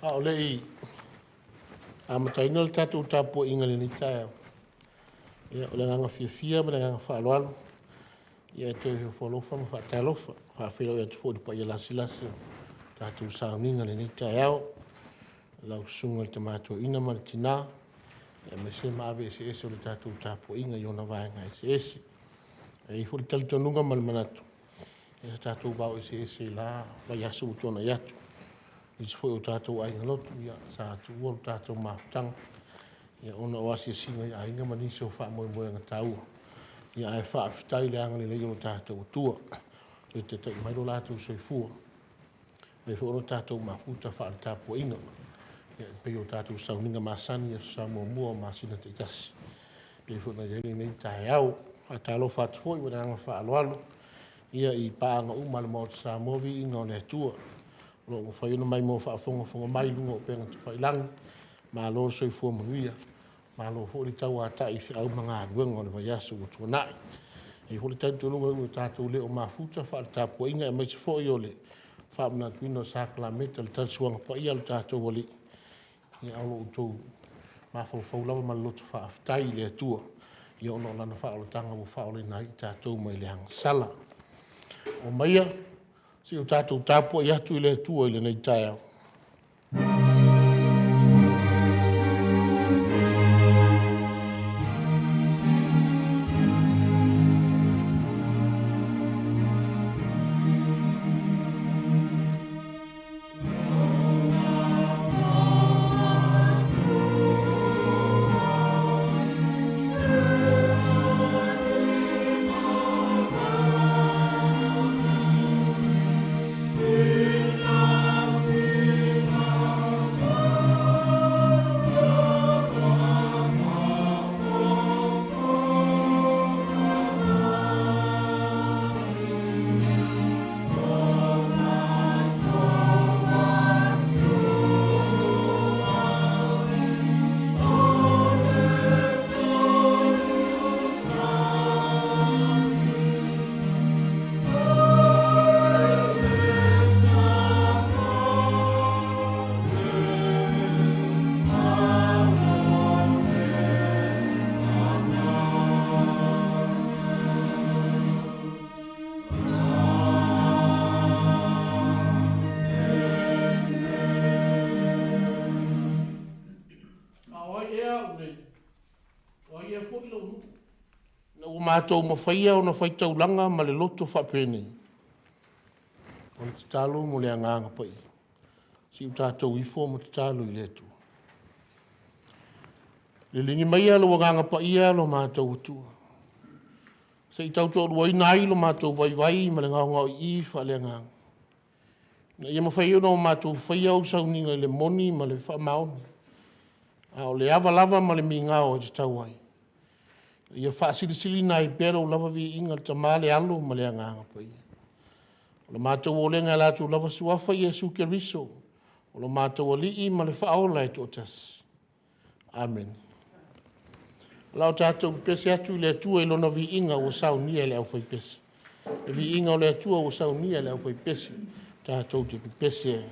A o le i amataina le tatou tapuaiga i lenei taeao, ia, o le agaga fiafia ma le agaga faaaloalo e toe ofo alofa ma faatalofa ma faafeiloai atu foi i le paia lasilasi ua tatou sauniga i lenei taeao, i lau Susuga i le Tama Toeaina ma le Tina, aemaise maave eseese o le tatou tapuaiga i ona vaega eseese. E i ai foi le talitonuga ma le manatu, sa tatou vao eseese i la vaiaso ua tuanai atu. O nisi foi o tatou aiga lotu sa tuua le tatou mafutaga ona o asiasiga i aiga ma nisi o faamoemoega taua, ae faafetai i le agalelei o lo tatou Atua ua toe taitai mai lo latou soifua ua mafai foi ona tatou mafuta faale-tapuaiga e pei o tatou sauniga masani i Aso Sa muamua o masina taitasi e pei foi ona i ai lenei taeao. E faatalofa atu foi ma le agaga faaaloalo i paaga uma a le Maota o Samoa, viiga o le Atua o lo o mafai ona maimoa faafogafoga mai i luga o upega tafailagi. Malo le soifua manuia, malo foi le tauatai i feau ma galuega o le vaiaso ua tuanai. E i ai foi le talitonuga e ui ina tatou le o mafuta faale-tapuaiga aemaise foi o le faamanatuina o sakalameta o le tausuaga paia a lo tatou Alii, a o lo o outou mafaufau lava ma le loto faafetai i le Atua ona o Lana faaolataga ua faaolaina ai i tatou mai le agasala. Omaia se i o tatou tapuai atu i le Atua i lenei taeao. A o ai ea au nei? O ai ea foi lou nuu ina ua matou mafaia ona faitaulaga ma le loto faapenei? O le tatalo mo le Agaga Paia. Se i o tatou ifo ma tatalo i le Atua. Liligi maia lou Agaga Paia lo matou Atua, se i tautoaluaina ai lo matou vaivai ma le gaogaoii faaleagaga, ina ia mafai ai ona matou faia ou sauniga i le moni ma le faamaoni, a o le ava lava ma le migao e tatau ai, ina ia faasilisiliina ai pea lou lava viiga i le Tama le Alo ma le Agaga Paia. O le matou olega i lo latou lava Suafa Iesu Keriso o lo matou Alii ma le Faaola e toatasi. Amene. O le a tatou pepese atu i le Atua i Lona viiga ua saunia e le aufaipese. Le viiga o le Atua ua saunia e le aufaipese, tatou te pepese ai.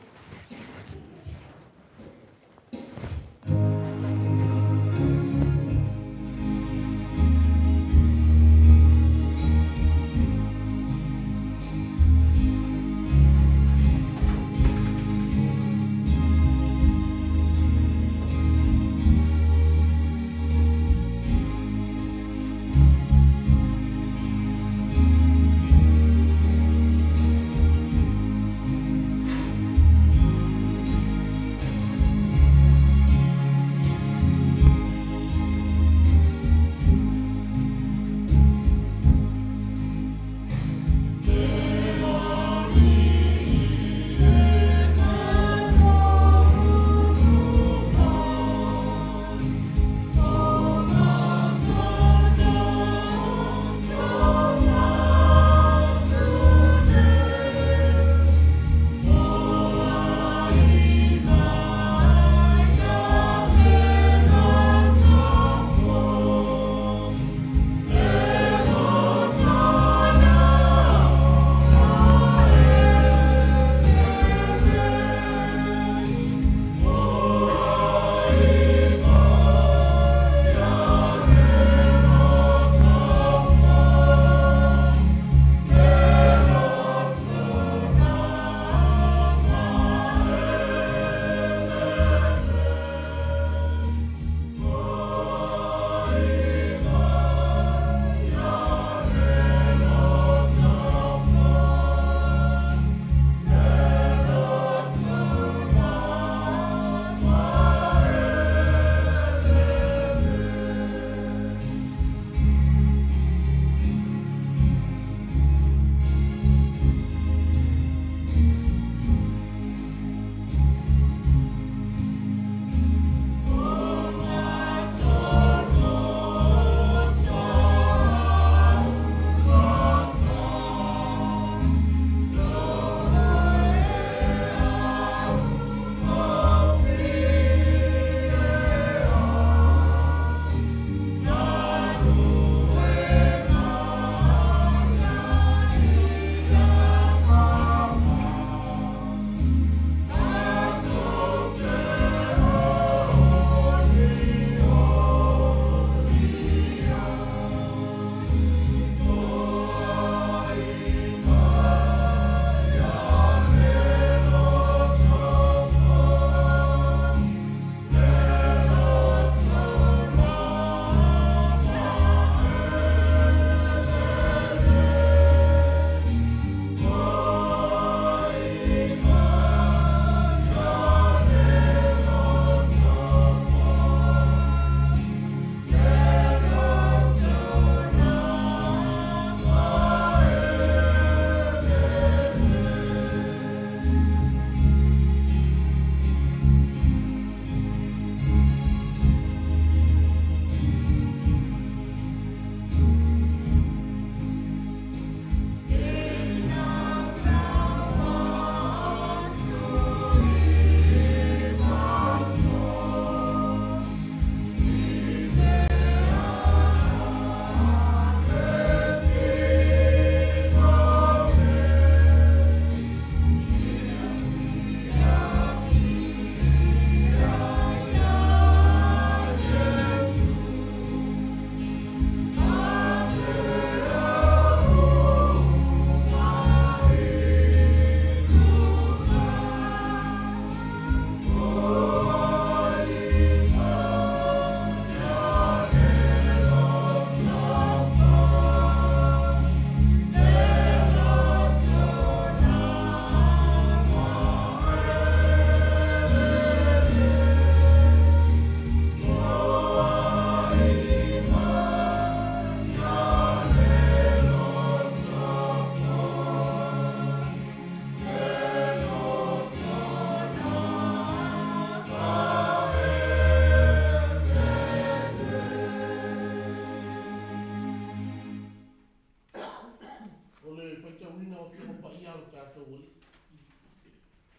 lo tatou Alii.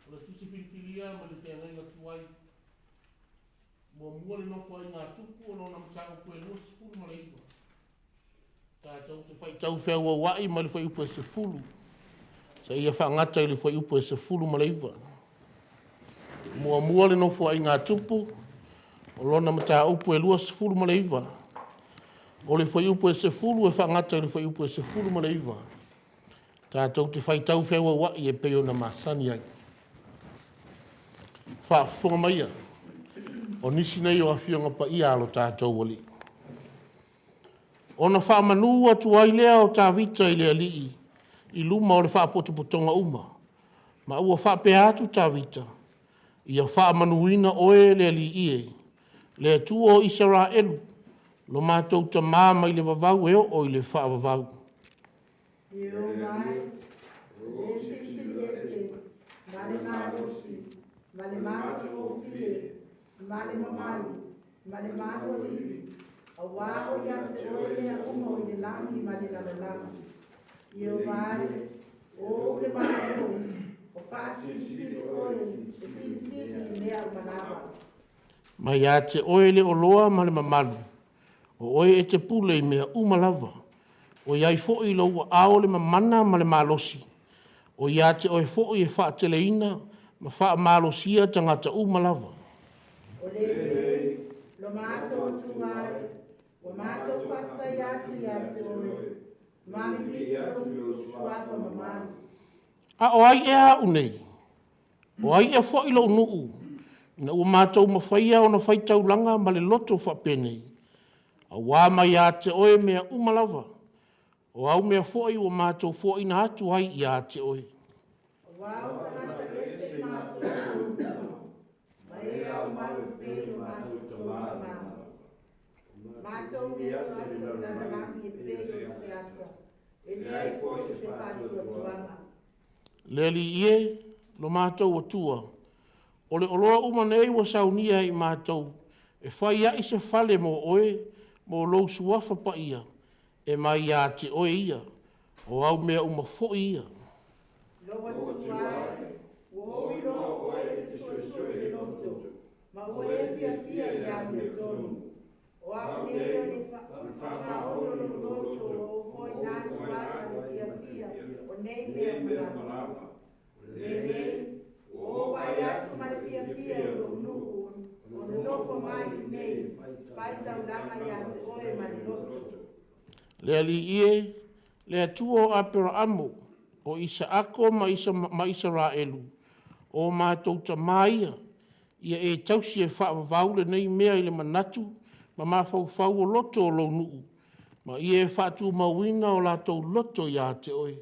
O le tusi filifilia ma le feagaiga tuai. Muamua le Nofoaiga a Tupu o lona mataupu e 29. Tatou te faitau feauauai mai le fuaiupu e 10 seia faagata i le fuaiupu e 19. Muamua le Nofoaiga a Tupu o lona mataupu e 29, o le fuaiupu e 10 e faagata i le fuaiupu e 19. Tatou te faitau feauauai e pei ona masani ai. Faafofoga maia, o nisi nei o Afioga Paia a lo tatou Alii. Ona faamanu atu ai lea o Tavita i le Alii i luma o le faapotopotoga uma, ma ua faapea atu Tavita, “Ia faamanuina oe le Alii e, le Atua o Isaraelu, lo matou tama mai le vavau e oo i le faavavau.” Ieova e, o le Silisili Ese ma le malosi ma le matagofie ma le mamalu ma le malualii, auā o ia te oe mea uma o i le lagi ma le lalolagi. Ieova e, o ou le Malo, o faasilisili oe, e silisili i mea uma lava. Ma ia te oe le oloa ma le mamalu, o oe e te pule i mea uma lava, ua i ai foi i lou aao le mamana ma le malosi, o ia te oe foi e faateleina ma faamalosia tagata uma lava. O lenei, lo matou Atua e, ua matou faafetaia atu ia te oe, ma vivii lou suafa mamalu. A o ai ea au nei? O ai ea foi lou nuu ina ua matou mafaia ona faitaulaga ma le loto faapenei? Aua mai ia te oe mea uma lava, o au mea foi ua matou foaina atu ai ia te oe. Auā o tagata ese i matou i lou nuu, ma e ao mai e pei o matou tamā. Matou nei o aso o le lalolagi e pei o se ata, e leai foi se faatuatuaga. Le Alii e, lo matou Atua, o le oloa uma nei ua saunia e i matou e fai ai se fale mo oe, mo lou Suafa Paia, e mai ia te oe ia, o au mea uma foi ia. Lou Atua e, ua ou iloa o oe e te suesue i le loto, ma ua e fiafia i le amiotonu. O au nei o le faamaoni o lou loto ua ou foaina atu ai ma le fiafia o nei mea uma lava. Lenei, ua ou vaai atu ma le fiafia i lou nuu o nonofo mai i inei, faitaulaga ia te oe ma le loto. Le Alii e, le Atua o Aperaamo, o Isaako ma Isaraelu, o matou tama ia, ia e tausi e faavavau lenei mea i le manatu ma mafaufau o loto o lou nuu, ma ia e faatumauina o latou loto ia te oe.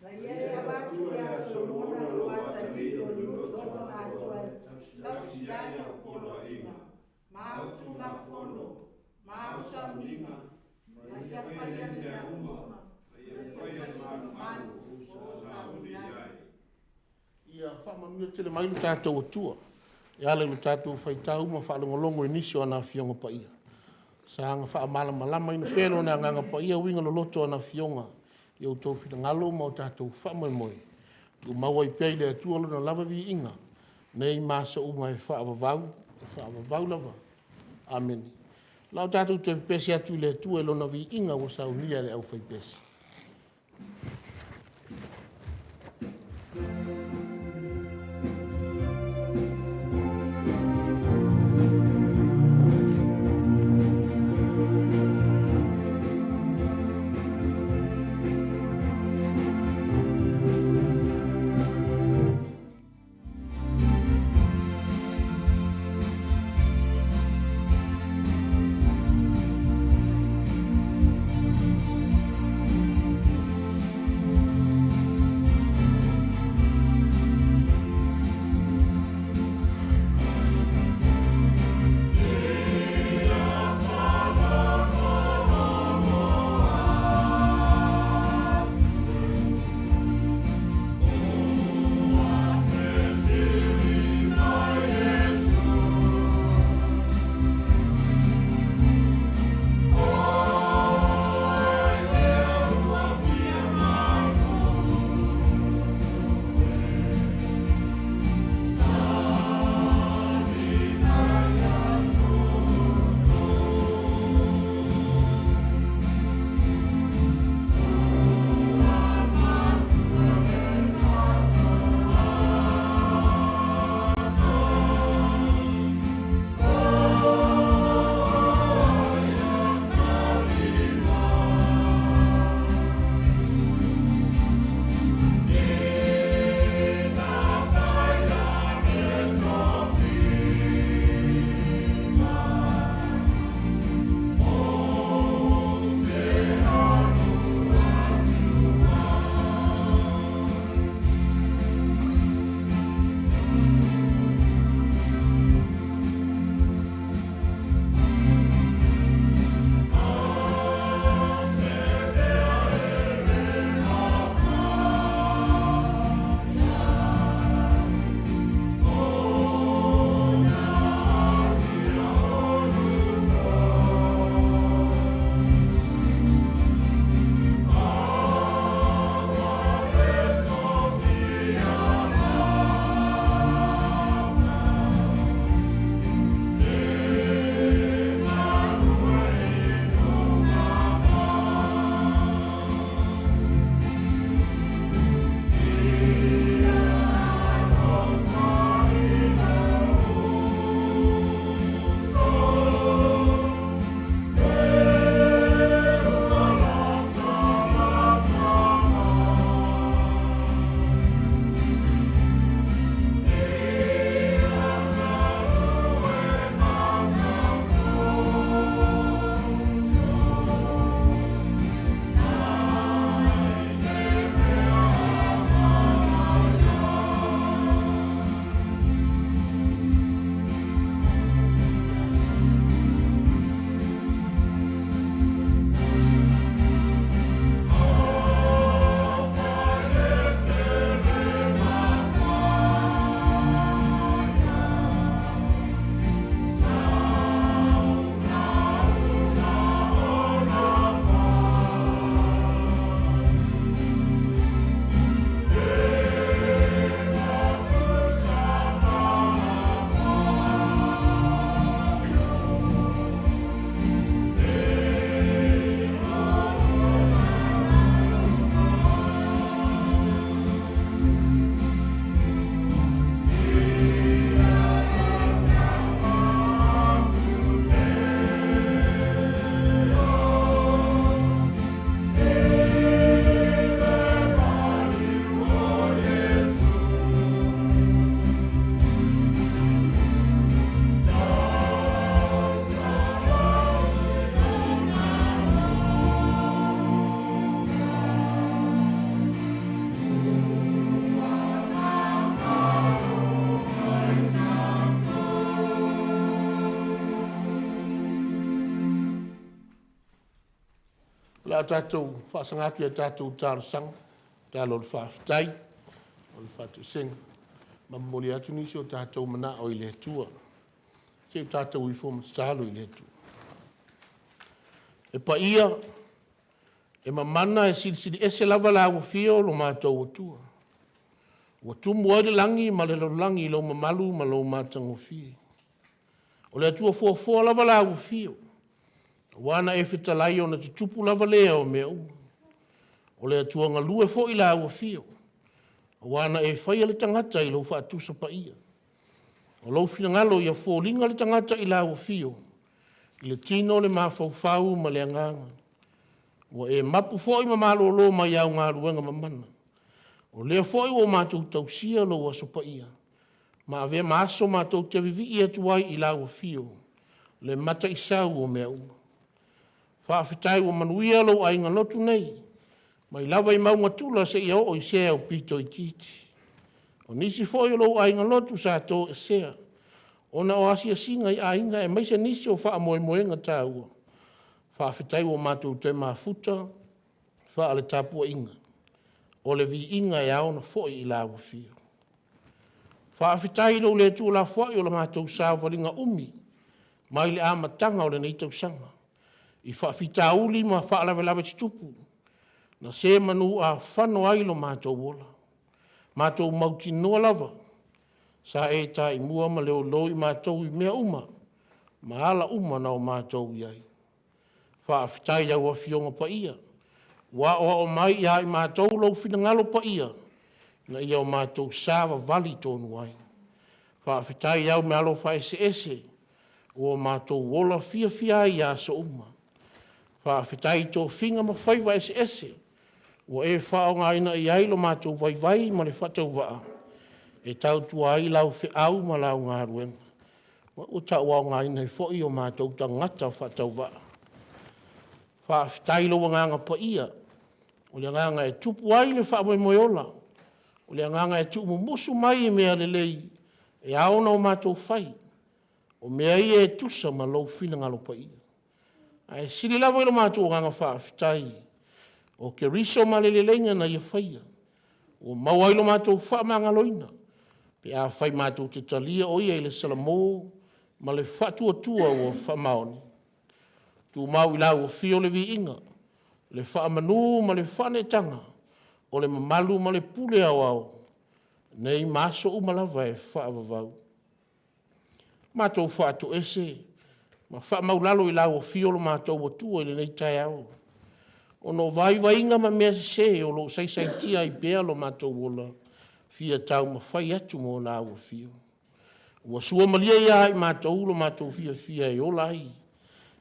Ma ia e avatu ia Solomona lou atalii o le loto atoa e tausi ai au poloaiga, ma au tulafono, ma au sauniga, ma ia faia mea uma, ma ia faia mamalu o sauni ai. Ia faamanuia tele mai lo tatou Atua e ala i lo tatou faitau ma faalogologo i nisi o ana Afioga Paia. Saga faamalamalamaina pea e Lona Agaga Paia uiga loloto o ana Afioga i outou finagalo ma o tatou faamoemoe. Tumau ai pea i le Atua Lona lava viiga, nei ma aso uma e faavavau, e faavavau lava. Amene. O le a tatou toe pepesi atu i le Atua i Lona viiga ua saunia e le aufaipesi. Le a tatou faasaga atu i a tatou talosaga, tatalo o le faafetai, o le faatoesega, ma momoli atu nisi o tatou manao i le Atua. Se i o tatou ifo ma tatalo i le Atua. E paia, e mamana, e silisili ese lava lau afio lo matou Atua, ua tumu ai le lagi ma le lalolagi i lou mamalu ma lou matagofie. O le Atua foafoa lava lau afio, aua na e fetalai ona tutupu lava lea o mea uma. O le Atua galue foi lau afio, aua na e faia le tagata i lou faatusa paia. O lou finagalo ia foliga le tagata i lau afio i le tino, le mafaufau ma le agaga. Ua e mapu foi ma malolo mai au galuega mamana, o lea foi ua matou tausia lou aso paia ma avea ma aso matou te vivii atu ai i lau afio le Mataisau o mea uma. Faafetai ua manuia lou aiga lotu nei mai lava i mauga tula seia oo i se aupito itiiti. O nisi foi o lou aiga lotu sa toesea ona o asiasiga i aiga aemaise nisi o faamoemoega taua, faafetai ua matou toe mafuta faale-tapuaiga, o le viiga e ao ona foi i lau afio. Faafetai i lou le tuulafoai o le matou savaliga umi mai le amataga o lenei tausaga i faafitauli ma faalavelave tutupu, na se manuafano ai lo matou ola. Matou mautinoa lava sa e taimua ma leoleo i matou i mea uma ma ala uma na o matou i ai. Faafetai i au Afioga Paia ua aoao mai ia i matou lou finagalo paia ina ia o matou savavali tonu ai. Faafetai i au meaalofa eseese ua matou ola fiafia ai i aso uma. Faafetai i tofiga ma faiva eseese ua e faaaogaina i ai lo matou vaivai ma le faatauvaa e tautua ai lau feau ma lau galuega, ma ua tauaogaina ai foi o matou tagata faatauvaa. Faafetai i lou Agaga Paia, o le Agaga e tupu ai le faamoemoe ola, o le Agaga e tuumumusu mai mea lelei e ao ona matou fai, o mea ia e tusa ma lou finagalo paia. Ae sili lava i lo matou agaga faafetai, o Keriso ma le leleiga na Ia faia, ua maua ai lo matou faamagaloina, pe afai matou te talia o Ia i le salamo ma le faatuatua ua faamaoni. Tumau i lau Afio le viiga, le faamanu ma le faaneetaga, o le mamalu ma le pule aoao, nei ma aso uma lava e faavavau. Matou faatoese ma faamaualalo i lau afio lo matou Atua i lenei taeao, ona o vaivaiga ma mea sese o lo o saisaitia ai pea lo matou ola fia taumafai atu mo lau afio. Ua suamalie ia i matou lo matou fiafia e ola ai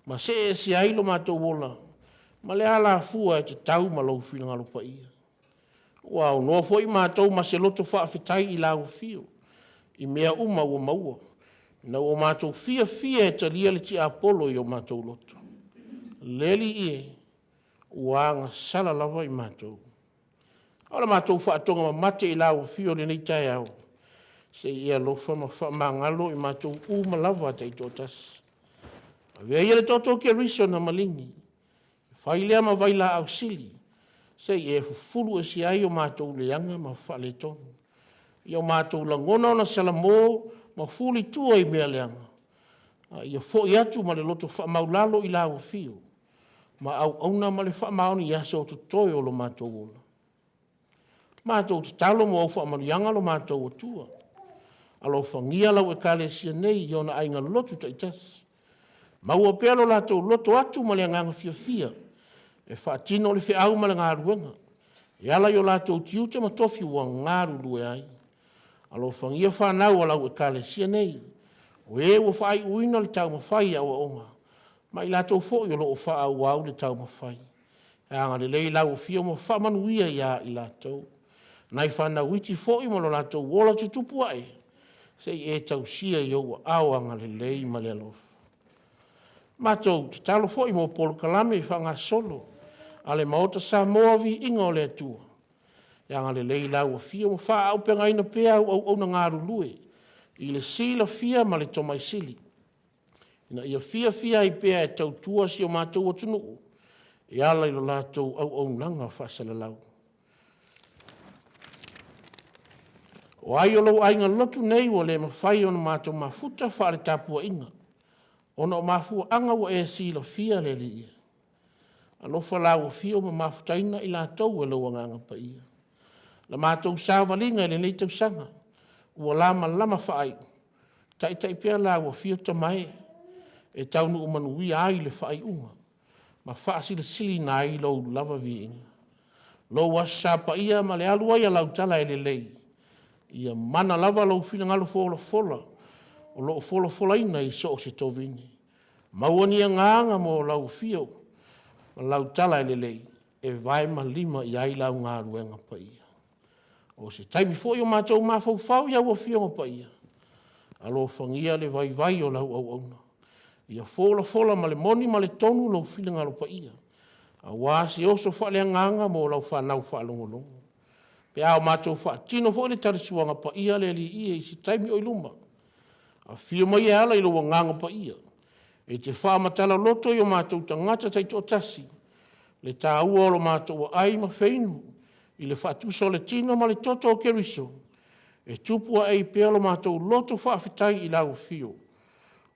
ma see ese ai lo matou ola ma le alafua e tatau ma lou finagalo paia. Ua aunoa foi matou ma se loto faafetai i lau afio i mea uma ua maua, ina ua matou fiafia e talia le tiapolo i o matou loto. Le Alii e, ua agasala lava i matou. A o le matou faatogamamate i lau afio i lenei taeao, se i e alofa ma faamagalo i matou uma lava taitoatasi. Avea ia le toto o Keriso na maligi, e fai lea ma vailaau sili, se i e fufulu ese ai o matou leaga ma faaletonu, ia o matou lagona ona salamo ma fulitua i mea leaga, a ia foi atu ma le loto faamaualalo i lau afio ma auauna ma le faamaoni i aso o totoe o lo matou ola. Matou tatalo mo au faamanuiaga lo matou Atua. Alofagia lau Ekalesia nei i ona aiga lotu taitasi, maua pea lo latou loto atu ma le agaga fiafia e faatino le feau ma le galuega e ala i o latou tiute ma tofi ua galulue ai. Alofagia fanau a lau Ekalesia nei, o e ua faaiuina le taumafai i aoaoga ma i latou foi o lo o faaauau le taumafai. Ia agalelei i lau Afio ma faamanuia ia i latou. Nai fanau iti foi ma lo latou ola tutupu ae, se i e tausia i ou aao agalelei ma le alofa. Matou tatalo foi mo polokalame faagasolo a le Maota Samoa Viiga o le Atua, ia agalelei i lau Afio ma faaauupegaina pea au auauna galulue i le silafia ma le tomai sili, ina ia fiafia ai pea e tautua si o matou atunuu. e ala i lo latou auaunaga faasalalau. O ai o lou aiga lotu nei ua le mafai ona matou mafuta faale-tapuaiga ona o mafuaaga ua e silafia le Alii e. Alofa lau afio ma mafutaina i latou e lou Agaga Paia. O le matou savaliga i lenei tausaga ua lamalama faaiu, taitai pea lau Afio Tama e, e taunuu manuia ai le faaiuga ma faasilisiliina ai lou lava viiga. Lou Aso Sa paia ma le alu ai o lau tala e lelei, ia mana lava lou finagalo folafola o lo o folafolaina i so o se tovine. Maua ni agaga mo lau afio ma lau tala e lelei e vae ma lima i ai lau galuega paia. O se taimi foi o matou mafaufau i au Afioga Paia, alofagia le vaivai o lau auauna, ia folafola ma le moni ma le tonu lou finagalo paia aua se oso faaleagaga mo lau fanau faalogologo. Pe a matou faatino foi le talisuaga paia le Alii e i se taimi o i luma, afio mai e ala i lou Agaga Paia e te faamatala loto i o matou tagata taitoatasi le taua o lo matou aai ma feinu i le faatusa o le tino ma le toto o Keriso, e tupu ae ai pea lo matou loto faafetai i lau afio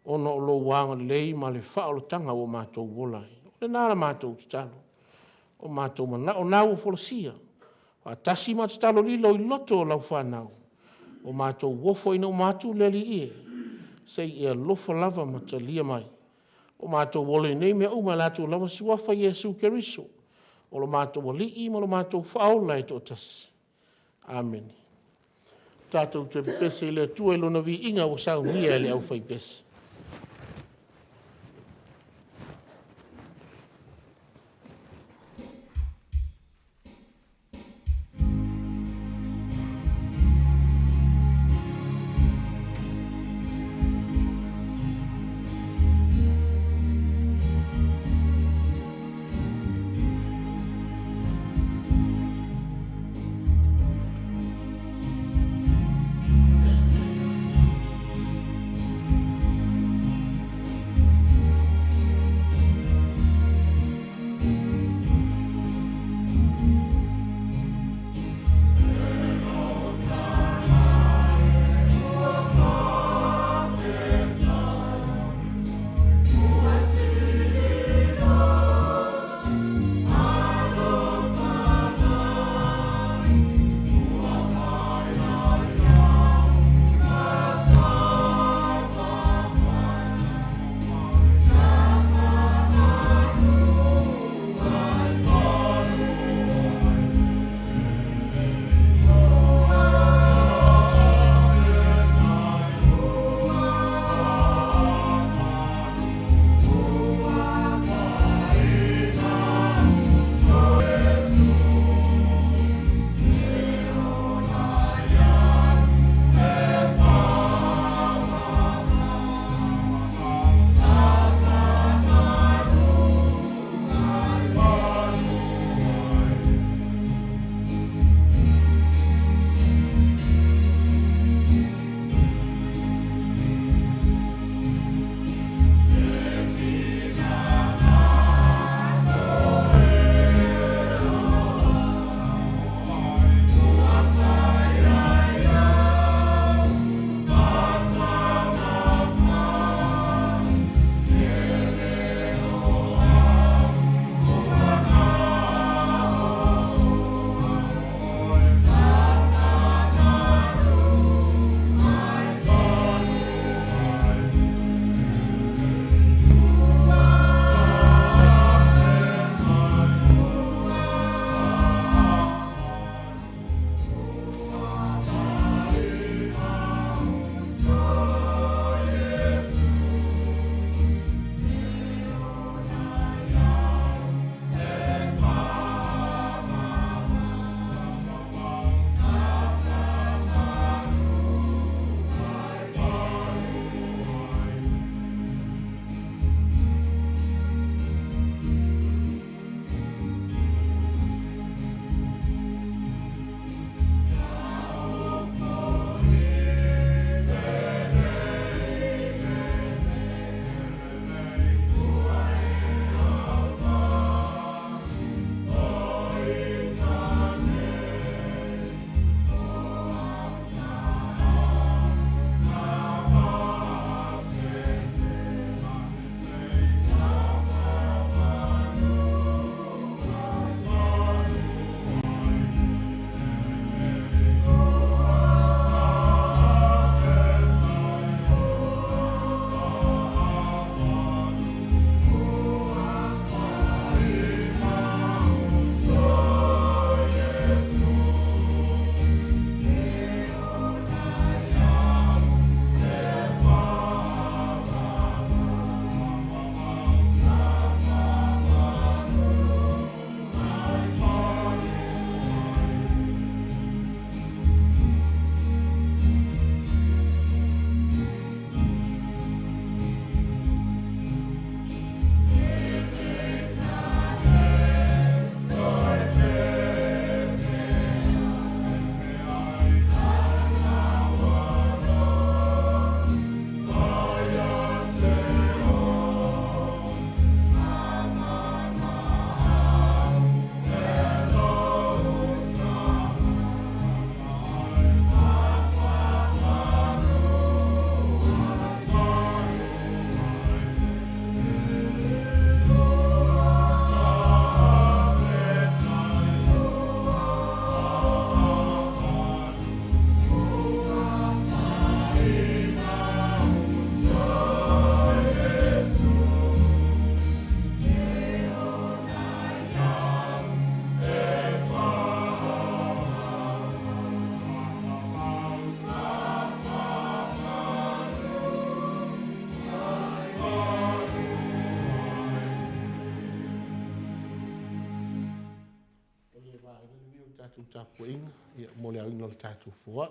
ona o lou agalelei ma le faaolataga ua matou ola ai. O lena la matou tatalo, o matou manao na ua folasia faatasi ma tatalo lilo i loto o lau fanau ua matou ofoina uma atu le Alii e, se i e alofa lava ma talia mai. Ua matou ola i nei mea uma i lo latou lava suafa Iesu Keriso o lo matou Alii ma lo matou Faaola e toatasi. Amene. Tatou toe pepese i le Atua i Lona viiga ua saunia e le aufaipese. tatou tapuaiga ia, mo le aoina o le tatou foai.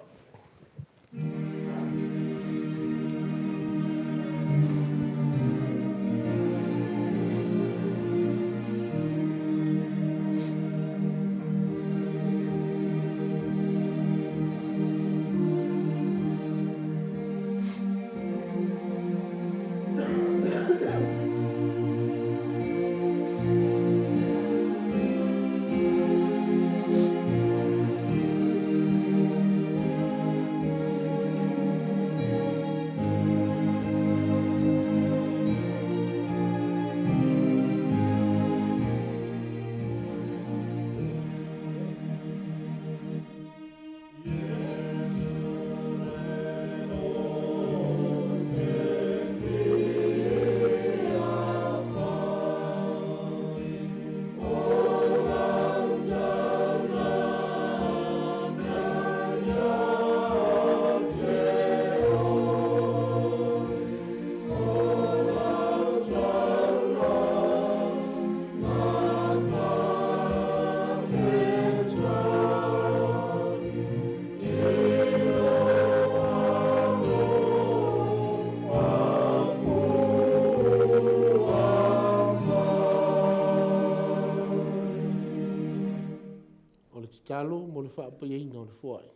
O le tatalo mo le faapaiaina o le foai,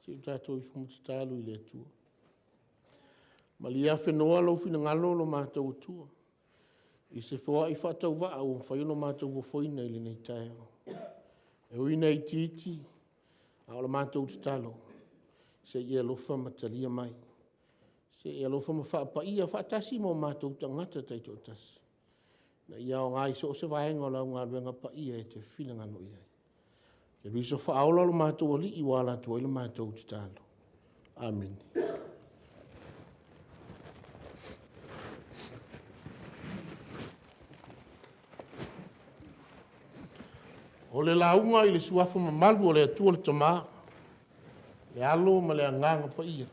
se i o tatou ifo ma tatalo i le Atua. Malie afenoa lou finagalo lo matou Atua i se foai faatauvaa ua mafai ona matou ofoina i lenei taeao. E ui ina itiiti, a o le matou tatalo, se i e alofa ma talia mai, se i e alofa ma faapaia faatasi ma o matou tagata taitoatasi, ina ia aoga i so o se vaega o lau galuega paia e te finagalo i ai. Keriso faaola lo matou Alii ua ala atu ai le matou tatalo. Amene. O le lauga i le suafa mamalu o le Atua le Tama, le Alo ma le Agaga Paia.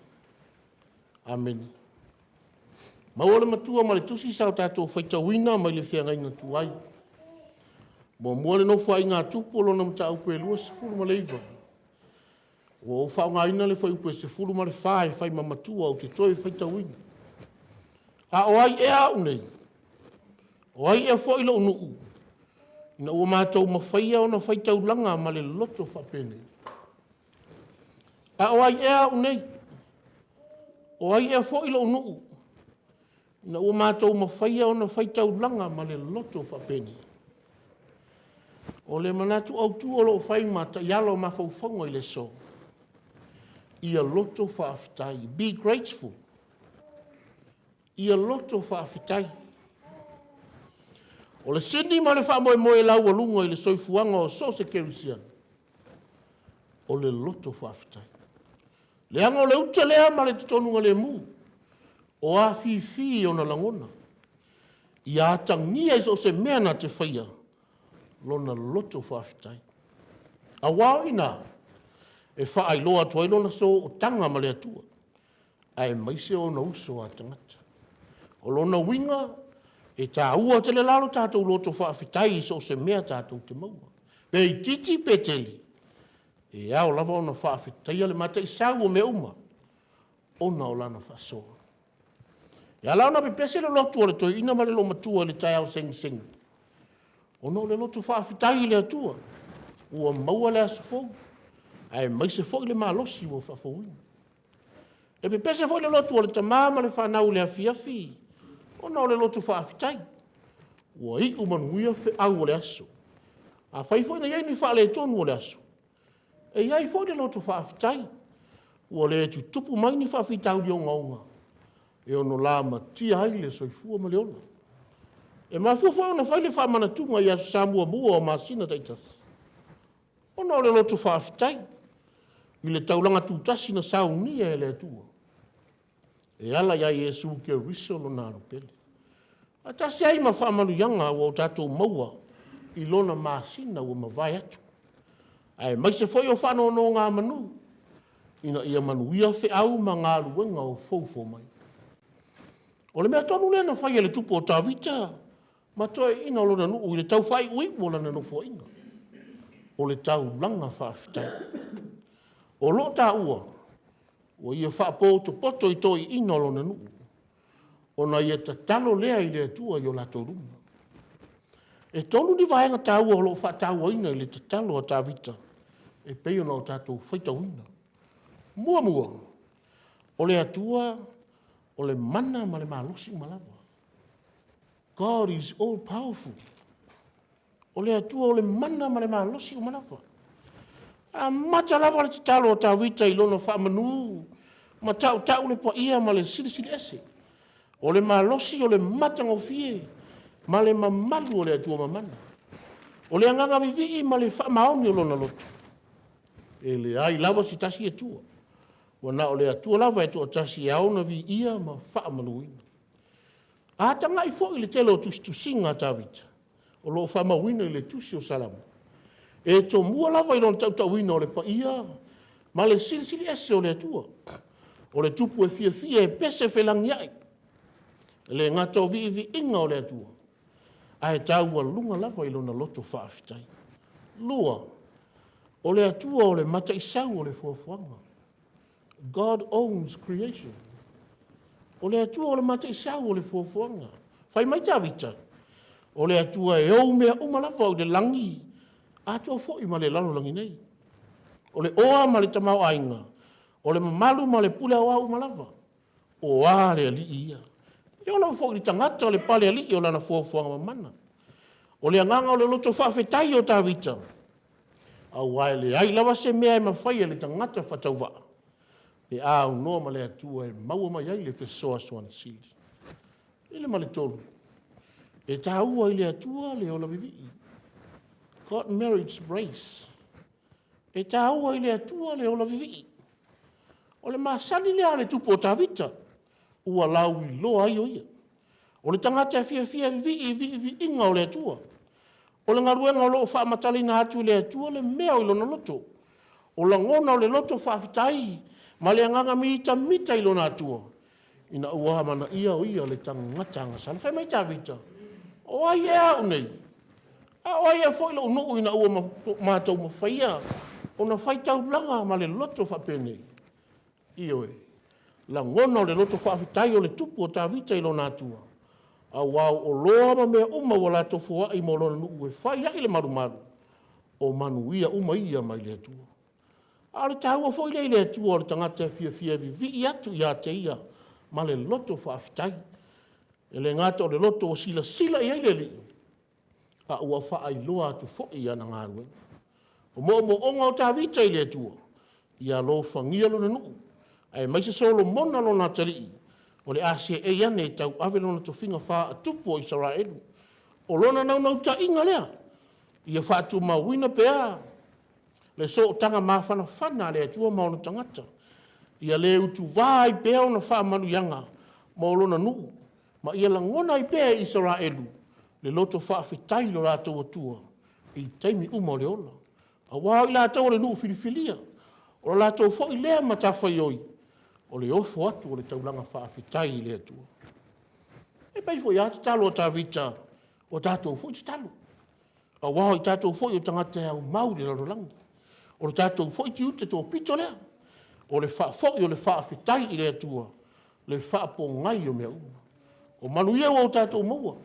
Amene. Maua le Matua ma le Tusi sa o tatou faitauina mai le feagaiga tuai. Muamua le Nofoaiga a Tupu o lona mataupu e 29. Ua ou faaaogaina le fuaiupu e 14 e fai ma matua ou te toe faitauina. A o ai ea au nei? O ai ea foi lou nuu ina ua matou mafaia ona faitaulaga ma le loto faapenei? A o ai ea au nei? O ai ea foi lou nuu ina ua matou mafaia ona faitaulaga ma le loto faapenei? O le manatu autu o lo o fai ma taiala o mafaufauga i le aso, ia loto faafetai, be grateful. Ia loto faafetai. O le sini ma le faamoemoe laualuga i le soifuaga o so o se kerisiano, o le loto faafetai. Leaga o le ute lea ma le totonugalemu o afifi ona lagona. Ia atagia i so o se mea na te faia lona loto faafetai. Aua o i ina e faailoa atu ai lona sootaga ma le Atua, aemaise ona uso a tagata. O lona uiga, e taua tele la lo tatou loto faafetai i so o se mea tatou te maua, pe itiiti pe tele, e ao lava ona faafetaia le Mataisau o mea uma ona o lana faasoa. E ala ona pepese le lotu o le toeaina ma le loomatua i le taeao segisegi, ona o le loto faafetai i le Atua ua maua le aso fou, aemaise foi le malosi ua faafouina. E pepese foi le lotu o le tama ma le fanau i le afiafi, ona o le loto faafetai ua iu manuia feau o le aso. Afai foi na i ai ni faaletonu o le aso, e i ai foi le loto faafetai ua le tutupu mai ni faafitauli ogaoga e ono lamatia ai le soifua ma le ola. E mafua foi ona fai le faamanatuga i Aso Sa muamua o masina taitasi, ona o le loto faafetai i le taulaga tutasi na saunia e le Atua e ala ia Iesu Keriso lona Alo pele, faatasi ai ma faamanuiaga ua tatou maua i lona masina ua mavae atu, aemaise foi o faanonogamanu ina ia manuia feau ma galuega o foufou mai. O le mea tonu lea na fai e le tupu o Tavita ma toeaiina o lona nuu i le tau faaiuiu o lana nofoaiga. O le taulaga faafetai. O lo o taua, ua ia faapotopoto i toeaiina o lona nuu, ona ia tatalo lea i le Atua i o latou luma. E 3 ni vaega taua o lo o faatauaina i le tatalo a Tavita e pei ona o tatou faitauina. Muamua, o le Atua o le mana ma le malosi uma lava. God is all powerful. O le Atua o le mana ma le malosi uma lava. E amata lava le tatalo a Tavita i lona faamanu ma tautau le paia ma le Silisili Ese. O le malosi o le matagofie ma le mamalu o le Atua Mamana. O le agaga vivii ma le faamaoni o lona loto, e leai lava se tasi Atua, ua na o le Atua lava e toatasi e ao ona viia ma faamanuina. A tagai foi i le tele o tusitusiga a Tavita o lo o faamauina i le tusi o Salamo, e tomua lava i lona tautauina o le paia ma le Silisili Ese o le Atua. O le tupu e fiafia e pese felagiai, e le gata o viiviiga o le Atua, ae taualuga lava i lona loto faafetai. 2, o le Atua o le mataisau o le foafoaga. God owns creation. O le Atua o le mataisau o le foafoaga. Fai mai Tavita, o le Atua e ou mea uma lava o le lagi, atoa foi ma le lalolagi nei. O le oa ma le tamaoaiga, o le mamalu ma le pule aoao uma lava, o a le alii ia. E oo lava foi i le tagata o le palealii o lana foafoaga mamana. O le agaga o le loto faafetai o Tavita, aua e leai lava se mea e mafai e le tagata faatauvaa pe a aunoa ma le Atua e maua mai ai le fesoasoani sili. I le ma le 3, e taua i le Atua le ola vivii. God merits praise. E taua i le Atua le ola vivii. O le masani lea a le tupu o Tavita, ua lauiloa ai o ia. O le tagata e fiafia e vivii i viiviiga o le Atua. O le galuega o lo o faamatalaina atu i le Atua le mea o i lona loto. O lagona o le loto faafetai ma le agaga mitamita i lona Atua, ina ua amanaia o ia le tagata agasala. Fai mai Tavita, o ai ea au nei? A o ai ea foi lou nuu ina ua matou mafaia ona faitaulaga ma le loto faapenei? Ioe, lagona o le loto faafetai o le tupu o Tavita i lona Atua, aua o oloa ma mea uma ua latou foai mo lona nuu e fai ai le malumalu, o manuia uma ia mai le Atua. A o le taua foi lea i le Atua o le tagata e fiafia e vivii atu ia te Ia ma le loto faafetai. E le gata o le loto ua silasila i ai le Alii, a ua faailoa atu foi i ana galuega. O moomooga o Tavita i le Atua, ia alofagia lona nuu, aemaise Solomona lona atalii, o le a seei ane e tauave lona tofiga faatupu o Isaraelu. O lona naunautaiga lea, ia faatumauina pea le sootaga mafanafana a le Atua ma ona tagata, ia le utuva ai pea ona faamanuiaga mo lona nuu, ma ia lagona ai pea e Isaraelu le loto faafetai i lo latou Atua i taimi uma o le ola. Aua o i latou o le nuu filifilia, o le latou foi lea matafaioi, o le ofo atu o le taulaga faafetai i le Atua. E pei foi lava le tatalo a Tavita, o a tatou foi tatalo, aua o tatou foi o tagata e aumau i le lalolagi. O le tatou foi tiute topito lea, o le faafoi o le faafetai i le Atua, le faapogai o mea uma. O manuia ua tatou maua,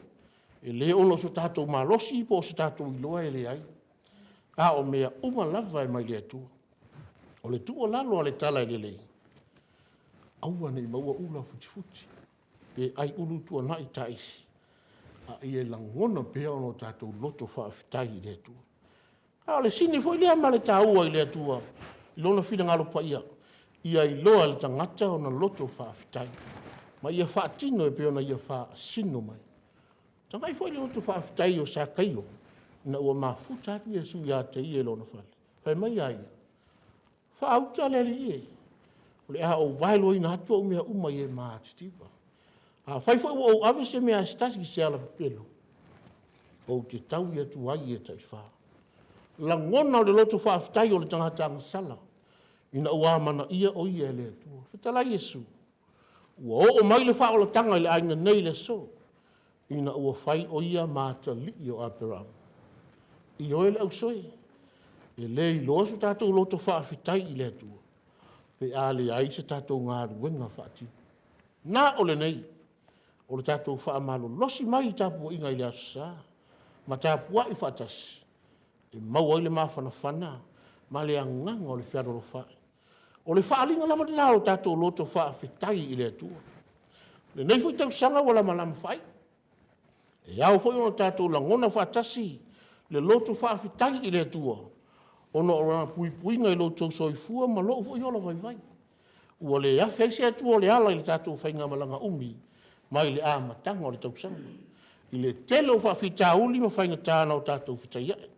e le ona o so tatou malosi po o so tatou iloa e leai, a o mea uma lava e mai le Atua. O le tuualalo a le Talalelei, aua ne i maua ula futifuti pe aiulu tuanai taisi, a ia lagona pea o tatou loto faafetai i le Atua. A o le sini foi lea ma le taua i le Atua i Lona finagalo paia, ia iloa e le tagata ona loto faafetai, ma ia faatino e pei ona ia faasino mai. Tagai foi i le loto faafetai o Sakaio ina ua mafuta atu Iesu ia te ia i lona fale, fai mai a ia, faauta le Alii e, o le a ou vaeluaina atu au mea uma i e matitiva. Afai foi ua ou ave se mea a se tasi i se alapepelo, ou te taui atu ai ia taifa. Lagona o le loto faafetai o le tagata agasala ina ua amanaia o ia e le Atua. Fetalai Iesu, ua oo mai le faaolataga i le aiga nei i le aso, ina ua fai o ia ma atalii o Aperamo. Ioe le ausoe, E le iloa so tatou loto faafetai i le Atua pe a leai se tatou galuega faatino. Na o lenei, o le tatou faamalolosi mai i tapuaiga i le Aso Sa ma tapuai faatasi e maua ai le mafanafana ma le agaga o le fealolofaai. O le faaaliga lava lena o le tatou loto faafetai i le Atua. O lenei foi tausaga ua lamalama faaiu, e ao foi ona tatou lagona faatasi le loto faafetai i le Atua ona o Lana puipuiga i lo outou soifua ma lou foi ola vaivai, ua le afe ai se atua o le ala i le tatou faigamalaga umi mai le amataga o le tausaga, i le tele o faafitauli ma faigata na tatou fetaiai.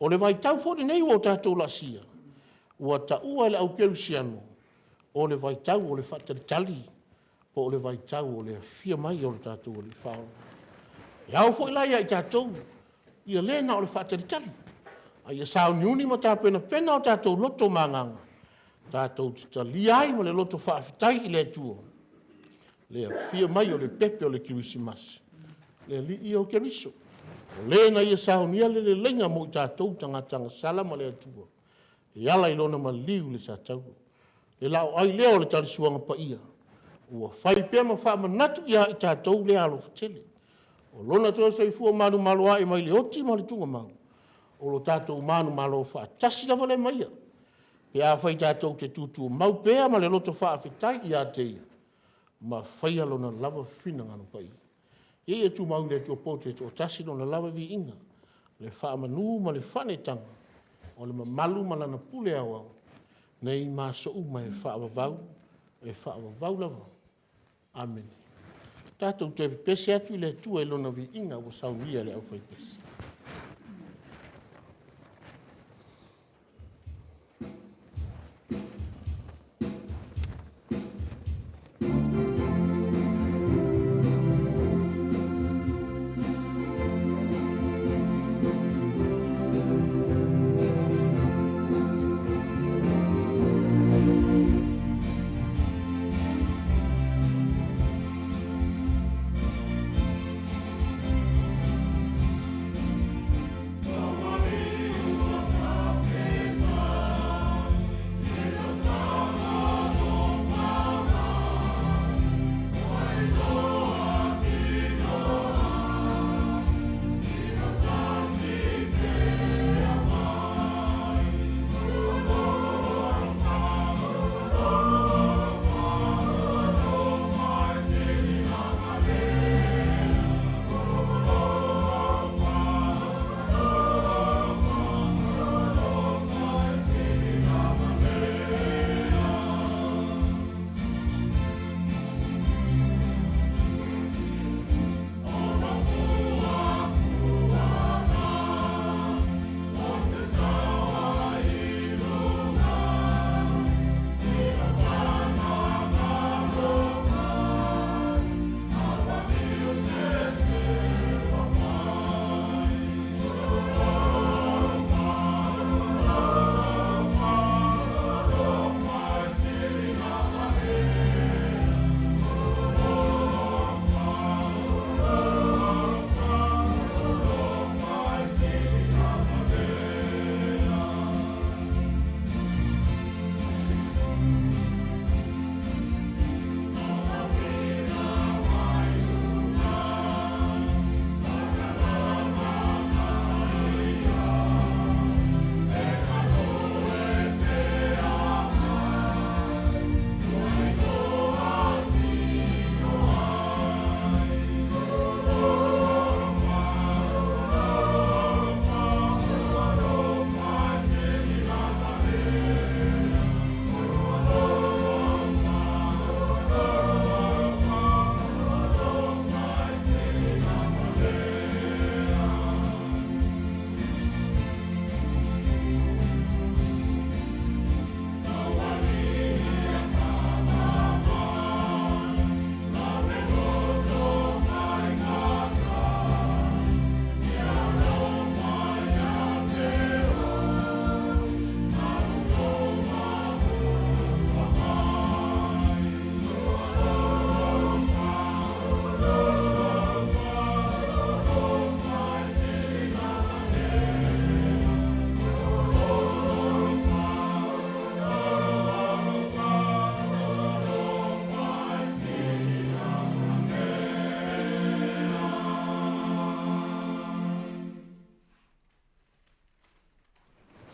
O le vaitau foi lenei ua tatou laasia, ua taua e le aukerisiano, o le vaitau o le faatalitali po o le vaitau o le afio mai o lo tatou Alii Faaola. E ao foi la ia i tatou ia le na o le faatalitali, a ia sauniuni ma tapenapena o tatou loto ma agaga tatou te talia ai ma le loto faafetai i le Atua le afio mai o le pepe o le Kerisimasi, le Alii ia o Keriso. O Le na Ia saunia le leleiga mo i tatou tagata agasala ma le Atua e ala i Lona maliu i le satauro. Le laoai lea o le tali suaga paia ua fai pea ma faamanatu ia i tatou lea alofa tele. O Lona toe soifua manumalo ai mai le oti ma le tuugamau, o lo tatou manumalo faatasi lava lea ma Ia, pe afai tatou te tutumau pea ma le loto faafetai ia te Ia ma faia Lona lava finagalo paia. Ia tumau i le Atua poto e toatasi Lona lava viiga, le faamanu ma le faaneetaga, o le mamalu ma Lana pule aoao, nei ma aso uma e faavavau, e faavavau lava. Amene. Tatou toe pepese atu i le Atua i Lona viiga ua saunia e le aufaipese.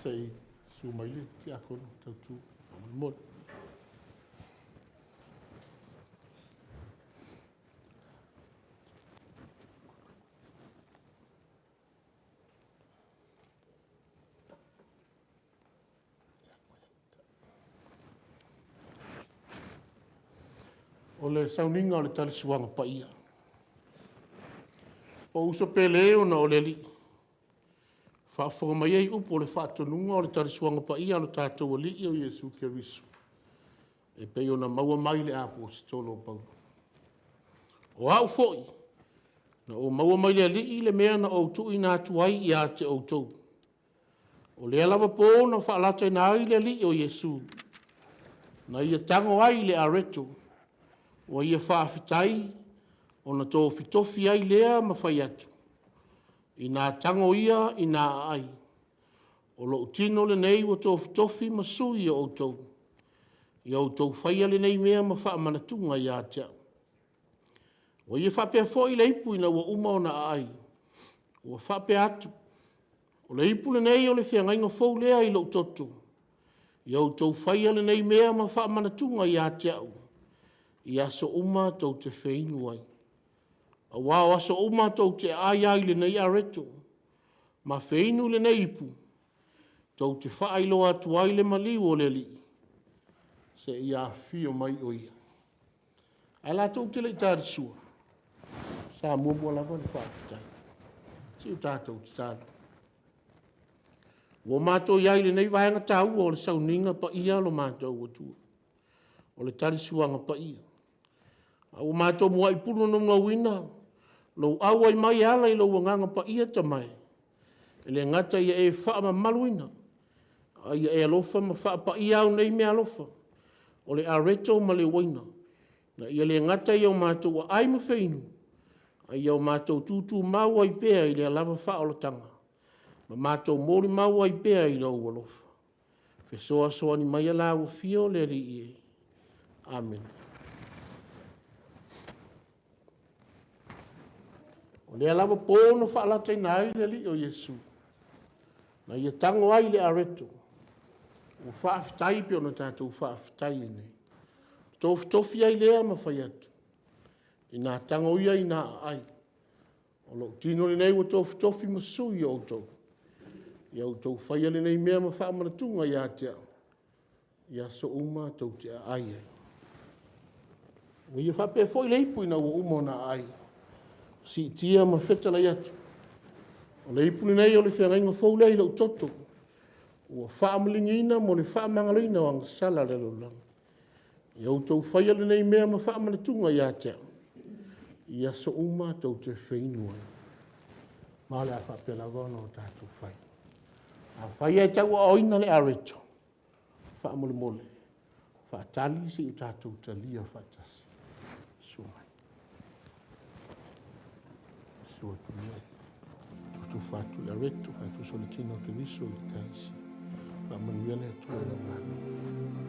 Se i susu mai le tiakono tautu faamolemole. O le sauniga o le tali suaga paia. Ou uso pele ona o le Alii, faafofoga maia i upu o le faatonuga o le tali suaga paia a lo tatou Alii o Iesu Keriso e pei ona maua mai le Aposetolo o Paulo. O au foi, na ou maua mai le Alii le mea na ou tuuina atu ai ia te outou, o lea lava po na faalataina ai le Alii o Iesu, na ia tago ai i le areto, ua ia faafetai, ona tofitofi ai lea ma fai atu, “Ina tago ia ina aai, o lou tino lenei ua tofitofi ma sui o outou. Ia outou faia lenei mea ma faamanatuga ia te au.” Ua ia faapea foi le ipu ina ua uma ona aai, ua faapea atu, “O le ipu lenei o le feagaiga fou lea i lou toto. Ia outou faia lenei mea ma faamanatuga ia te au i aso uma tou te feinu ai. Aua o aso uma tou te aai ai i lenei areto ma feinu i lenei ipu, tou te faailoa atu ai le maliu o le Alii seia afio mai o Ia. Ae latou te le i talisua, sa muamua lava ona faafetai. Se i o tatou tatalo. Ua matou i ai i lenei vaega taua o le sauniga paia o lo matou Atua, o le tali suaga paia, a ua matou muai pulu naunauina lou auai mai e ala i lou Agaga Paia tamae, e le gata ia e faamamaluina, a ia e alofa ma faapaia au nei meaalofa o le areto ma le uaina, ina ia le gata ia o matou aai ma feinu, a ia o matou tutumau ai pea i lea lava faaolataga ma matou molimau ai pea i lou alofa. Fesoasoani maia la ua afio le Alii e. Amene. O lea lava po na faalataina ai le Alii o Iesu, na ia tago ai i le areto, ua faafetai pei ona tatou faafetai ai nei, tofitofi ai lea ma fai atu, “Ina tago ia ina aai, o lou tino lenei ua tofitofi ma sui o outou. Ia outou faia lenei mea ma faamanatuga ia te au i aso uma tou te aai ai.” Ua ia faapea foi le ipu ina ua uma ona aai, siitia ma fetalai atu, “O le ipu lenei o le feagaiga fou lea i lou toto, ua faamalieina mo le faamagaloina o agasala a le lalolagi. Ia outou faia lenei mea ma faamanatuga ia te au i aso uma tou te feinu ai.” Ma o le a faapea lava ona tatou fai. Afai ae tauaaoina le areto, faamolemole, faatali seia tatou talia faatasi. Susu mai. Susu atu ia e tufatufa atu le areto faatusa o le tino o Keriso i le Ekalesia. Faamanuia le Atua i lau galuega.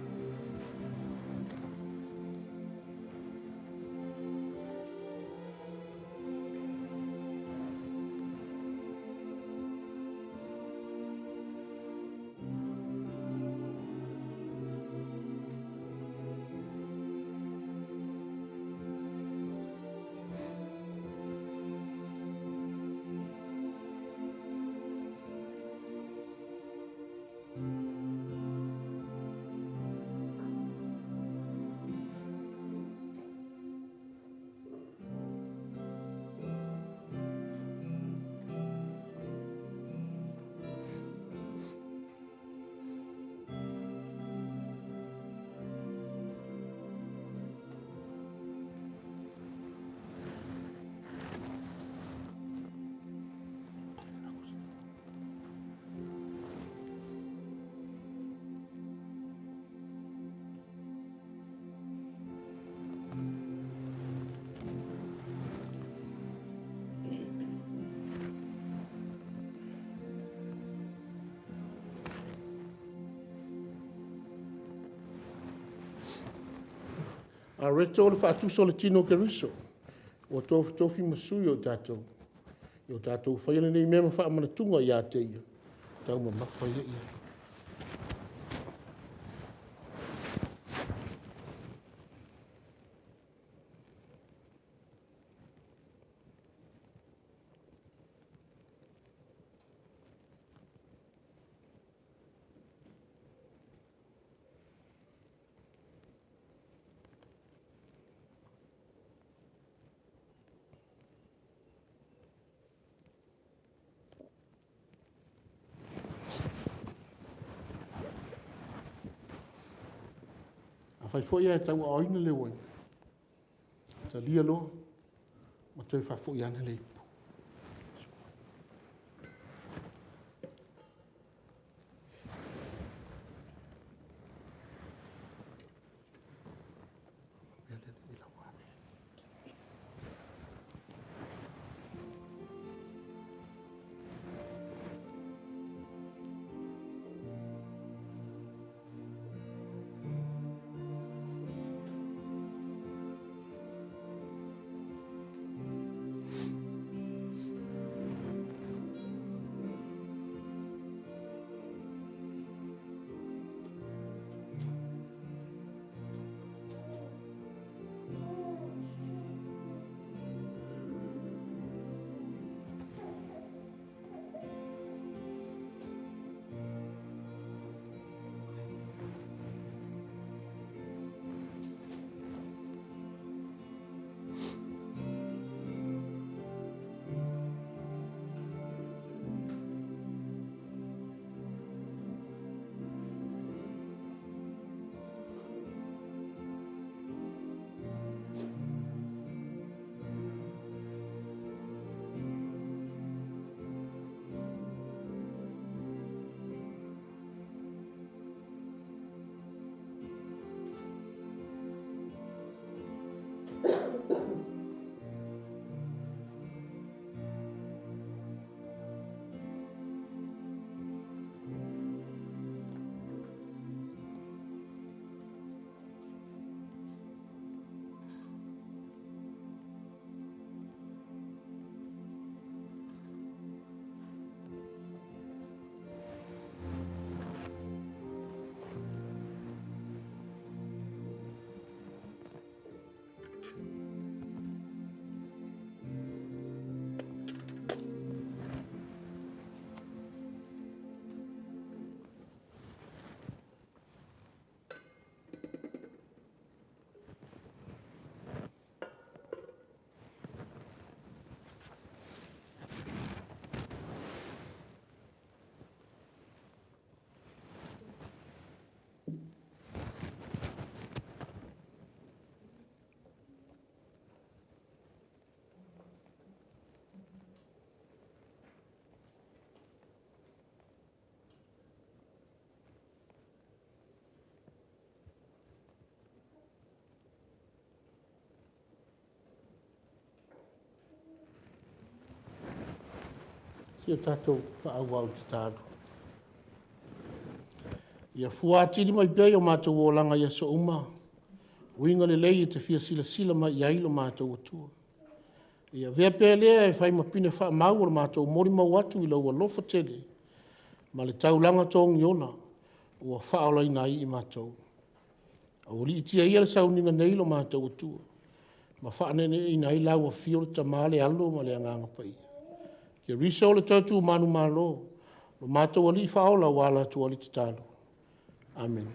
Areto o le faatusa o le tino o Keriso ua tofitofi ma sui o tatou. Ia o tatou faia lenei mea ma faamanatuga ia te ia, taumamafa ia i ai. Afai foi ae tauaaoina le uaina, talia loa ma toe faafoi ane le ipu. Se i o tatou faaauau i le tatalo. Ia fua atili mai pea i o matou olaga i aso uma uiga lelei e te fia silasila mai i ai lo matou Atua. Ia avea pea lea e fai ma pine faamau o le matou molimau atu i lou alofa tele ma le taulaga togiola ua faaolaina ai i matou. Aualiitia ia le sauniga nei lo matou Atua, ma faaneeneeina ai lau Afio le Tama le Alo ma le Agaga Paia, Keriso o le Toetumanumalo, lo matou Alii Faaola ua ala atu ai le tatalo. Amene.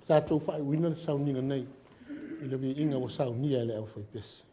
Tatou faaiuina le sauniga nei i le viiga ua saunia e le aufaipese.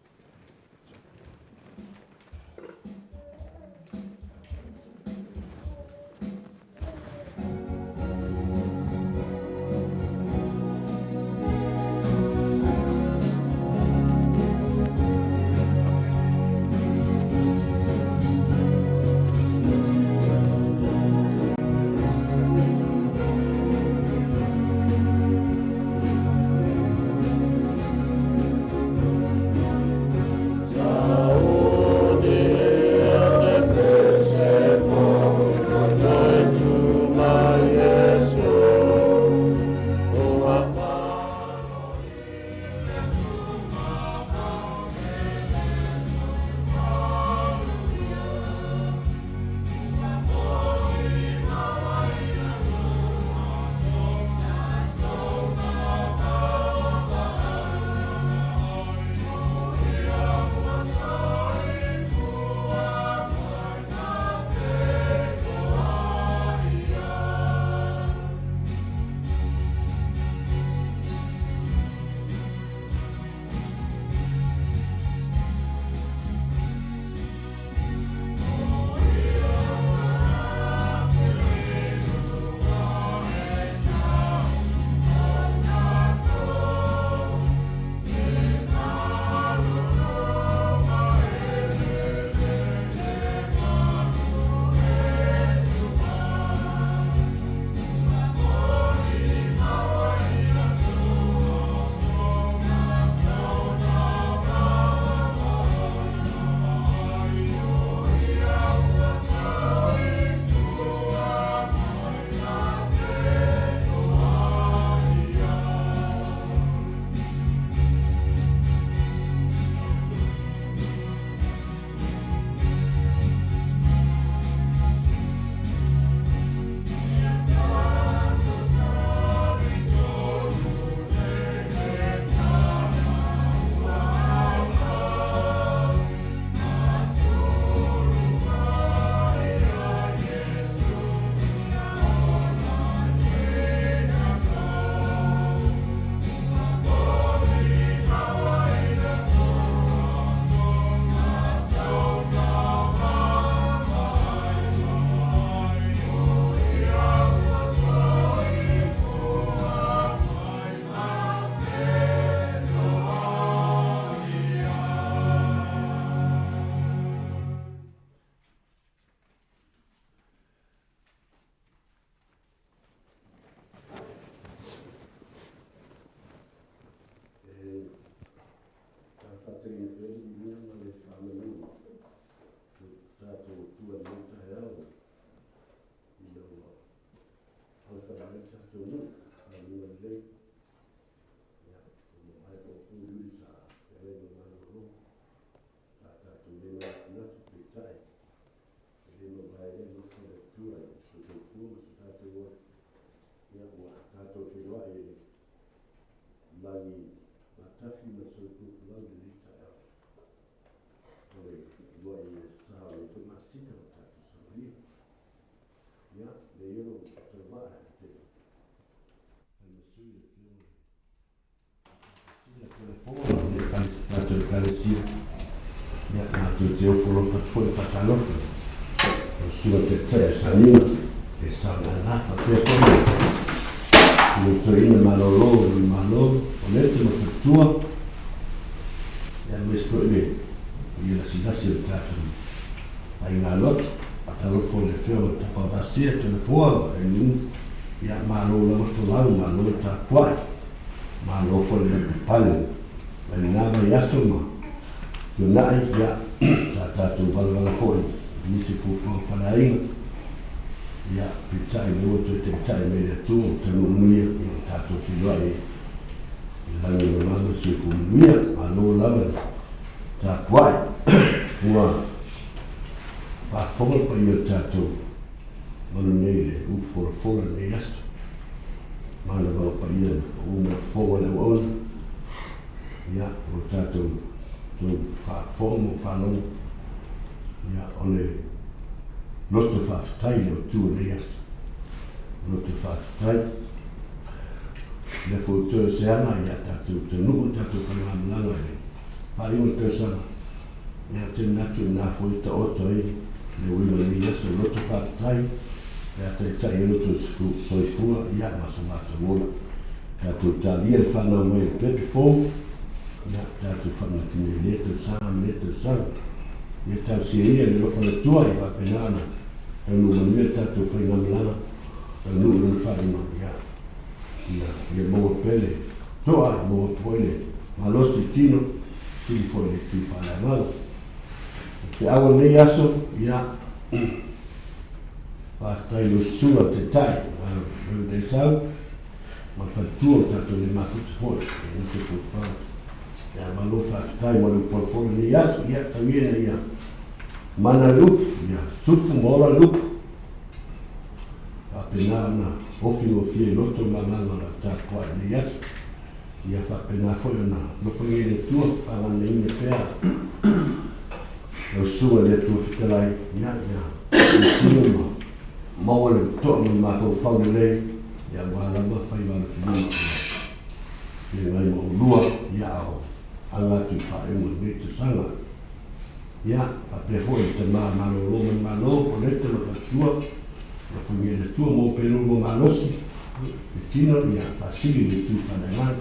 Ekalesia. Ia, matou te ofo alofa atu foi ma faatalofa i lau Susuga Taitai o Saniga e saogalala faapea foi le Susuga Toeaina Malolo o le Malo o Leta ma Faletua, ia aemaise foi le paia lasilasi o le tatou Faigalotu. Faatalofa i le Afioga i le Tapaavasia Toleafoa ma Elinu, ia malo lava folau, malo le tapuai, malo foi le lavapapale mai lena vaiaso ma tuanai, ia sa tatou valavala foi i nisi o fuafuaga faaleaiga, ia peitai lea ua toe taitai mai le Atua ua taunuu manuia, ia ua tatou feiloai i le lagi e mama ma le soifua manuia. Malo lava le tapuai. Ua faafofoga le paia o le tatou manu nei i le upu folafola i lenei aso. Manava paia na pau ma le fofoga o le auauna. Ia, ua tatou tou faafofoga ma faalogo. Ia, o le loto faafetai le Atua i lenei aso. Loto faafetai. Le foi toe o se aga ia tatou taunuu tatou faigamalaga i le faaiuga o le tausaga. Ia, ou te manatu i lena foi taoto ai le uiga o lenei aso. Loto faafetai pe a taitai ai lo outou soifua, ia, ma so matou ola. Tatou talia le fanau mai o le pepe fou, ia, tatou faamanatu nei i lea tausaga ma lea tausaga. Ia talosia ia i le alofa o le Atua ia faapena ona taunuu manuia le tatou faigamalaga, taunuu i lona faaiuga, ia, ia, ia maua pea le toa, ia maua foi le malosi i tino, sili foi i le itu faaleagaga. O te au o lenei aso, ia, faafetai i lau susuga le Taitai, Reverend Esau, ma le faletua o tatou le mafuta foi, e le te fuafuaga. Ia, malo faafetai mo le upu folafola i lenei aso. Ia, tau ia ina ia mana le upu, ia tupu ma ola le upu. Faapena ona ofi gofie i loto ma agaga o lau tapuai i lenei aso. Ia faapena foi ona alofagia e le Atua, faaganoina pea lau Susuga i le Atua Fetalai, ia, ia tino ma maua le toa ma le mafaufau lelei, ia aua lava faiva alofilima o le feagai ma oulua, ia a o aga atu i faaiuga o lenei tausaga. Ia, faapea foi le tama malolo mai Malo, o Leta ma Faletua, alofagia e le Atua, maua pea lo oulua malosi, le tino, ia faasili le itu faaleagaga.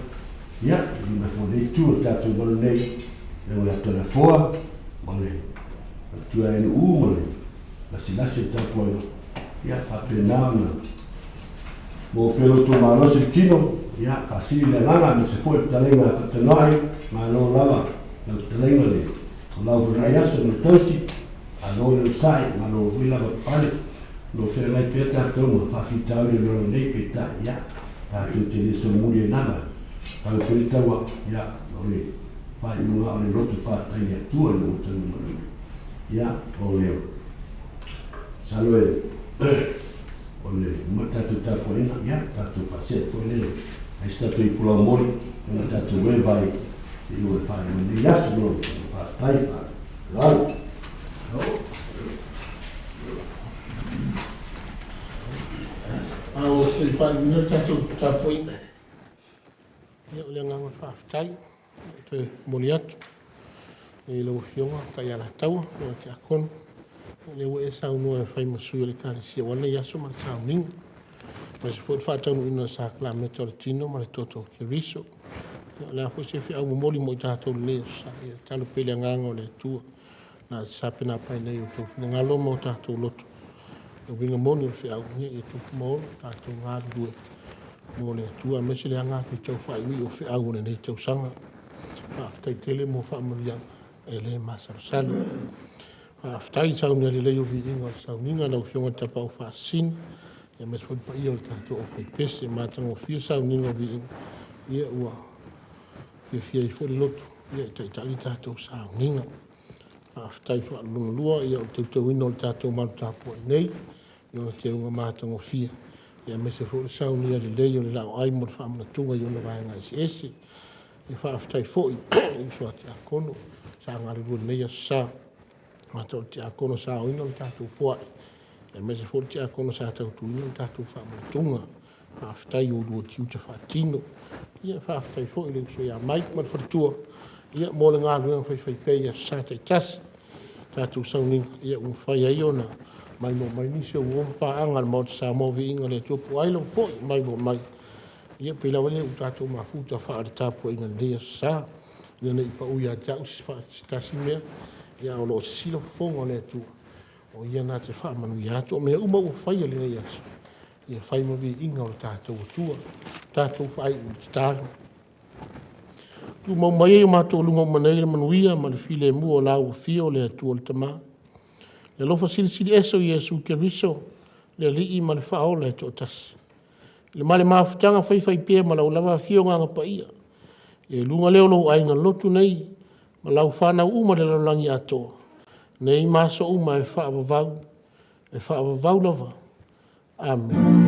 Ia, liliu mai foi i le itu o le tatou malu nei, le ia Toleafoa ma le Faletua ia Nuuu ma le lasilasi o le tapuaiga, ia faapena ona maua pea lo outou malosi le tino, ia faasili le agaga aemaise foi le fetalaiga a Faatanoai, malo lava lau fetalaiga le o lau foi lenei aso ma le tausi, malo le onosai, malo foi lava papale, o lo o feagai pea tatou ma faafitauli o le ola nei, peitai, ia, tatou te le solomuli ai lava, tau foi le taua, ia, o le faaiuga o le loto faafetai i le Atua ina ua taunuu manuia. Ia, o le masalo e o le uma le tatou tapuaiga, ia, tatou faasee foi le ai se tatou ipu laumoli, ona tatou e vai i o le faaiuga o lenei aso. Ma lou faafetai faaaloalo. A o se i faaiuina le tatou tapuaiga, ia o le agaga faafetai e toe momoli atu i lau Afioga Taialataua, le Tiakono, lea ua e saunoa e fai ma sui o le Ekalesia aua lenei aso ma le sauniga, aemaise foi le faataunuuina o le sakalameta o le tino ma le toto o Keriso. Ia, o le a foi se feau momoli mo i tatou i lenei aso Sa, ia tatalo pea i le agaga o le Atua na te tapenapae nei i o outou finagalo ma o tatou loto. Le uiga moni o le feau, ia, ia tupu ma ola tatou galulue mo le Atua, aemaise le aga atu i tau faaiuiu o feau o lenei tausaga. Faafetai tele mo faamanuiaga e le masalosalo. Faafetai i saunia lelei o viiga o le sauniga lau Afioga i le Tapaau Faasisina, aemaise foi le paia o le tatou aufaipese. Matagofie sauniga o viiga, ia ua fiafia ai foi le loto, ia e taitai le tatou sauniga. Faafetai faalulua ia o le teuteuina o le tatou malu tapuai nei i ona teuga matagofie, ia aemaise foi o le saunia lelei o le laoai mo le faamanatuga i ona vaega eseese. E faafetai foi i uso a tiakono sa galulue i lenei aso Sa, mata o le tiakono sa aoina le tatou foai, aemaise foi le tiakono sa tautuina le tatou faamanatuga. Faafetai i oulua tiute faatino. Ia faafetai foi i le uso ia Mike ma le faletua. Ia, mo le galuega faifaipea i aso Sa taitasi, tatou sauniga, ia ua mafai ai ona maimoa mai nisi o uo ma paaga a le Maota Samoa, viiga i le Atua po o ai lava foi e maimoa mai. Ia pei lava lea ua tatou mafuta faale-tapuaiga i lenei Aso Sa, ina ne i pau ia te au se tasi mea, ia ae o lo o sisila fofoga o le Atua, o Ia na te faamanuia atu. O mea uma ua faia i lenei aso, ia fai ma viiga o le tatou Atua. Tatou faaiu i le tatalo. Tumau mai e i o matou luga uma nei le manuia ma le filemu o lau afio le Atua le Tama, le alofa Silisili Ese o Iesu Keriso le Alii ma le Faaola e toatasi, i le ma le mafutaga faifaipea ma lau lava Afioga Paia, ia i luga lea o lou aiga lotu nei ma lau fanau uma i le lalolagi atoa, nei ma aso uma e faavavau, e faavavau lava. Amene.